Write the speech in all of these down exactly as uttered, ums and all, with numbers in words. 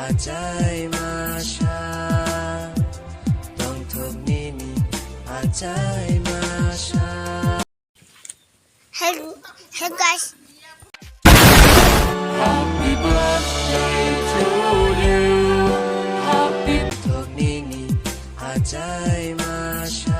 Achai masa, tongthok nini achai masa. Hey, hey guys. Happy birthday to you. Happy tongthok nini achai masa.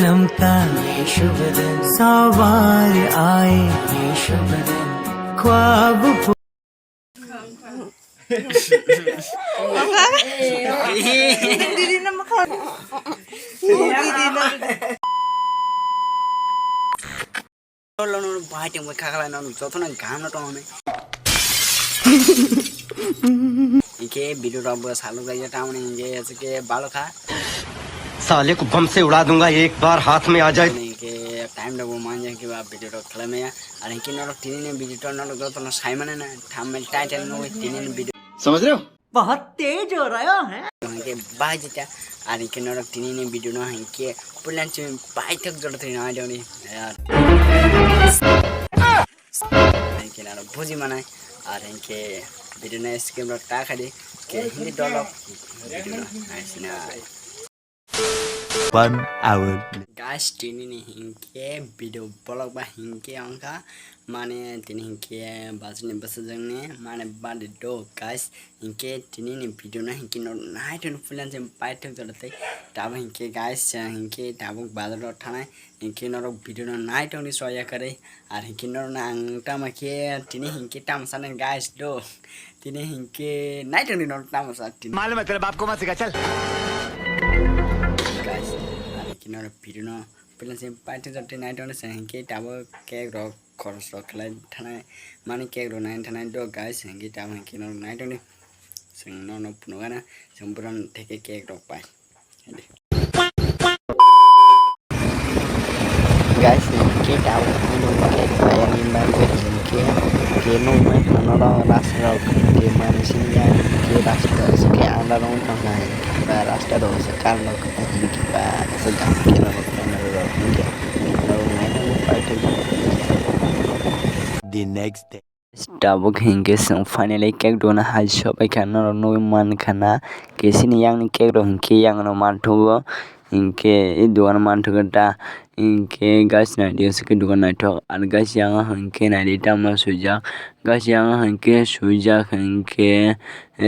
जन्मता ये शुभ दिन, सवार आए ये शुभ दिन, ख्वाब पू- Lolo no bai tong bai kha khlai no joto no gam no tong ne. Hingke video rok bo saluk lai tamni hingke asike balo kha. साले को बम से उड़ा दूंगा एक बार हाथ में आ जाए। Hingke time rok bo manja hingke ba video rok khlai maya. Ar hingke norok tini ni video rok norok joto no sai mane na thumbnail title no tini ni video. समझ रहे हो? बहुत तेज हो रहा है। Hingke bai jita, ar hingke norok tini ni video no hingke pulan chumi bai thok jora tini no aidoni. Hingke norok buji manai, ar hingke video no skip rok ta khadi, ke hindi dolok video no naisinai. One hour. Guys, tini ni hingke video vlog ba hingke ongkha, mane tini hingke bachani bwsajwk ni mane birthday do guys, hingke tini ni video no hingke no nai tong pulan je paithak jora tei tabo hingke guys, hingke tabuk bazar o thanai hingke norok video no nai tong di soya kare. Ar hingke norokno ang tamo khe tini hingke tamo sanai guys do. Tini hingke naitongdi norok tamo sa tini. मालूम है तेरे बाप को मत सिखा, चल। Guys, ar hingke norok video no pulan se paithak jora tei naitongdi se hingke tabuk cake rok khoros rok khlai thanai mani cake rok nai thanai do guys hingke tamo hingke norok naitongdi. Chwng nono phunukgana chwng borok theke cake rok pai. Guys, hingke tabuk ano cake pai ani bagwi hingke, hingke nukmai khana norok rasta rok hingke mani sini ya hingke rasta rok hingke andar wng tong nai ba rasta rok hingke kar rok hingke ba aswk gam khe norok hingke norok naina bo paithak. The next day. Tabuk hinkhe chwng finally cake dogano hai sobaikha, norok nugwi mankha na, kesini yakni cake rok hinkhe yakno manthogo, hinkhe e dogano manthogo da, hinkhe guys naidi aswk khe dogan naithok, ar guys yang hinkhe naidi tamo swijak, guys yang hinkhe swijak hinkhe,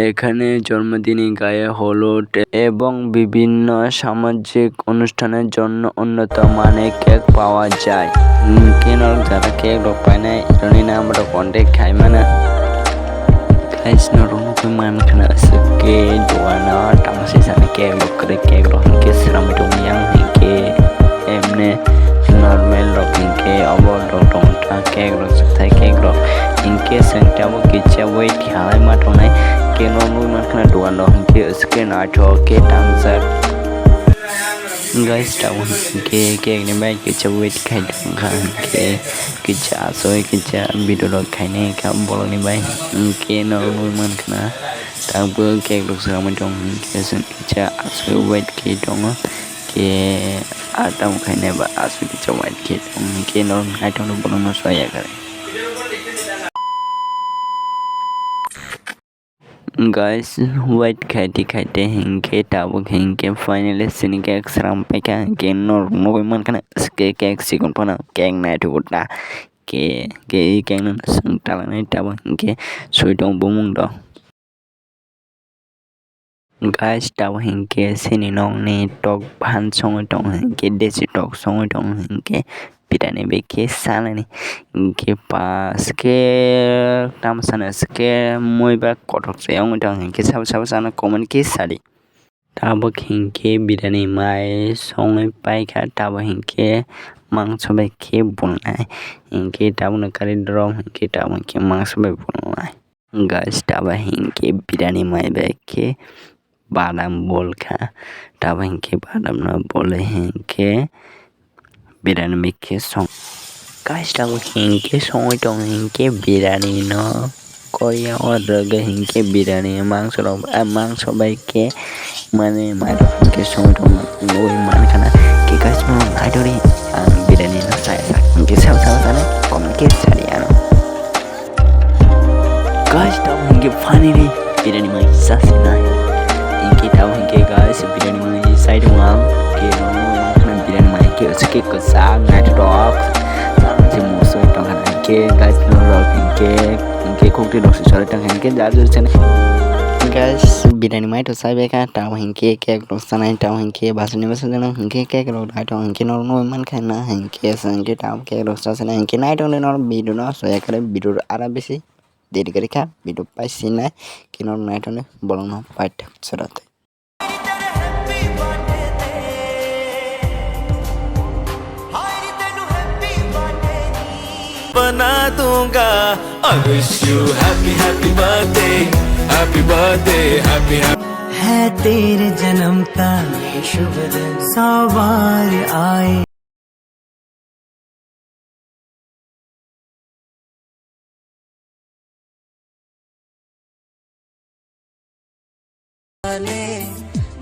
এখানে জন্মদিনে গায়ে হলুদ এবং বিভিন্ন সামাজিক অনুষ্ঠানের জন্য উন্নত মানের কেক পাওয়া যায়। Hinkhe norok jara cake rok painai, ironi number rok contact khai mano. Guys, norok nugwi mankha na aswk khe dogano tamo sisani cake rok kwrwi, cake rok hinkhe swnamwi tongmani yang hinkhe emne normal rok hinkhe obo rok tongkha cake rok, chwthai cake rok hinkhe chwng tabuk kisa wait khalai ma tongnai. Cake rok nugwi mankha na dogan rok hinkhe aswk khe naithok khe tangjak. Guys, tabuk hinkhe cake ni bai kisa wait khai tongkha hinkhe kisa asoi kisa video rok khainai kha bolong ni bai hinkhe norok nugwi mankha na tabuk cake rok swnamwi tong hinkhe chwng kisa asoi wait khe tongo. Khe ah tamo khainai ba aswk kisa wait khe tong hinkhe norok naithok no bolong no soya kare. Guys, wait khaite khaite hinkhe tabuk hinkhe finally chini cake sram paikha hinkhe norok nugwi mankha na cake, cake sikon phano cake naithogo ta khe, khe cake no chwng talanai tabuk hinkhe soi tongo bumung rok. Guys, tabuk hinkhe chini nokni tok phan songwi tongo hinkhe desi tok songwi tongo hinkhe birani bai khe sanani hinkhe pas khe tamo sana se khe mui ba kothok se wngwi tongo hinkhe sabo sabo sana comment khe sadi. Tabuk hinkhe birani mai songwi paikha tabuk hinkhe mangso bai khe bulnai hinkhe tabukno kari drom hinkhe tabuk hinkhe mangso bai bulnai. Guys, taba hinkhe birani mai bai khe badam bol kha. Taba hinkhe badam no bolwi hinkhe birani mai khe song. Guys, taba hinkhe songwi tong hinkhe birani no. Korea o rwgwi hinkhe birani mangso rok, ah, mangso bai khe mane mairok hinkhe songwi tongma nugwi mankha na. Khe guys, bono naitokdi ang birani no chaya sak hinkhe sabo sabo sanai comment khe sadi ano. Guys, tamo hinkhe finally birani mai chasinai. Hinkhe tamo hinkhe guys, birani mai chai tongo ang. Khe birani mai khe usuke kwchak naithotok. Tamo se musui tongkha na hinkhe guys, norok hinkhe Hinkhe khukti rok se choli tong hinkhe jar jor chana. Guys, birani mai to sai bai kha, tamo hinkhe cake rok sanai, tamo hinkhe basani bwsajana hinkhe cake rok nai tong hinkhe norok nugwi mankha na hinkhe se hinkhe tamo cake rok chasana hinkhe nai tongdi norok video no so ekare video ro ara bisi deri gari kha video pai sinai hinkhe norok nai tongdi bolong no pai thak chwra tei. बना दूंगा। I wish you happy, happy birthday, happy birthday, happy, happy। है तेरे जन्म का ये शुभ दिन, सौ बार आए।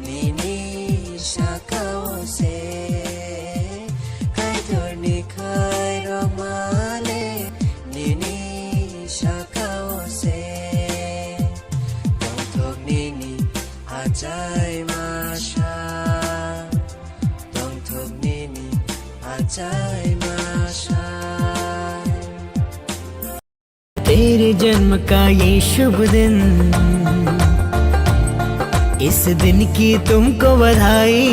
Nini saka o se, Kaitorni khairokmale, nini saka o se, tongthok nini achai masa. Tongthok nini achai masa। तेरे जन्म का ये शुभ दिन, इस दिन की तुमको बधाई।